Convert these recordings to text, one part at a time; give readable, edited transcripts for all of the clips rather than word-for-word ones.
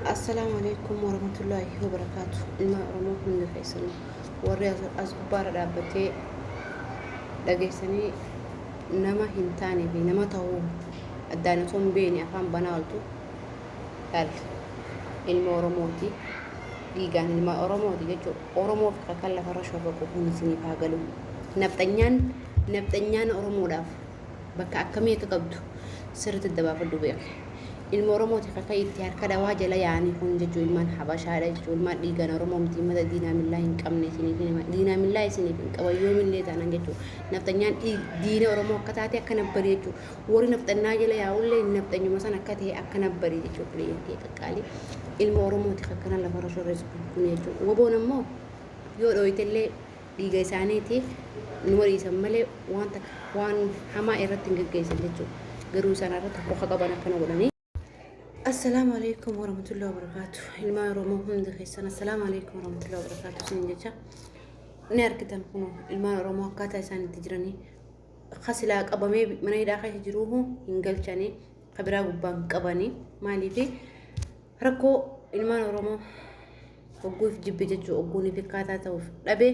Assalaamu alaikum warahmatullaahi wabarakaatu. Ilmaan Oromoo hunda keessanuu warri as gubbaarra dhaabbatee dhageessanii nama hin taane fi nama ta'uu addaan osoo hin beekne afaan banaa oltu laal ilma Oromooti. Dhiigaan ilma Oromooti jechuudha. Oromoof kan lafarra shorroqu kun isiniif haa galu. Nafxanyaan nafxanyaan Oromoodhaaf bakka akkamii akka qabdu sirriitti adda baafadhu beeki. Ilma Oromooti akka itti harka dhawaa jala yaa'anii kun jechuun ilmaan Habashaadha jechuun ilmaan dhiigaan Oromoo miti, mata diinaa millaa hin qabne isiniif hin hima. Diinaa millaa isiniif hin qaban yoomillee taanaan jechuudha. Nafxanyaan diina Oromoo akka taate akka nabbari jechuudha. Warri nafxannaa jala yaa'ullee nafxanyuma san akka ta'e akka nabbari jechuudha. Biyya kee qaqqaalii ilma Oromooti akkana lafarra shorreessu kun jechuudha. Woboon ammoo yoo dhooyitellee dhiiga isaaniiti numa dhiisan malee waan takka waan hamaa irratti hin geggeessan jechuudha. Garuu isaan irra tokko akka qaban akkana godhanii. Assalaamu alaikum warahmatullahi wabarakatuh. Ilmaan Oromoo hundi keessan assalaamu alaikum warahmatullahi wabarakatuh isin jecha. Ni argitan kun ilmaan Oromoo akkaataa isaan itti jiranii kasilaa qabamee mana hidhaa keessa jiruu hin galchanii kabiraa gubbaan qabanii maaliif rakkoo ilmaan Oromoo hogguuf jibbe jechuun hogguuniif akkaataa ta'uuf dhabe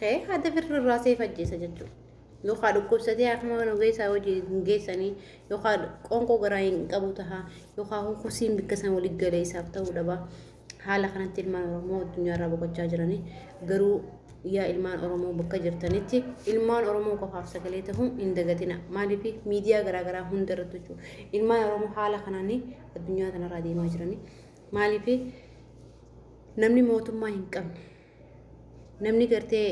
kee haada firrirraa seef ajjeesa jechuudha. Yookaan dhukkubsatee akkuma mana ogeessaa hojii hin geessanii yookaan qoonqoo garaa hin qabu taha yookaan hukusiin bikka san waliin galee isaaf ta'uu dhaba. Haala kanatti ilmaan Oromoo addunyaarraa boqochaa jiranii garuu yaa ilmaan Oromoo bakka jirtanitti ilmaan Oromoo qofaaf sagalee ta'uu hin dagatina. Maaliif miidiyaa garaagaraa hunda irratti jechuudha. Ilmaan Oromoo haala kanaan addunyaa kanarraa deemaa jiranii. Maaliif namni mootummaa hin qabne namni gartee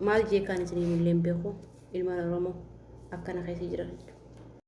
maal jeekaan isin himullee hin beeku ilmaan Oromoo akkana keessa jira.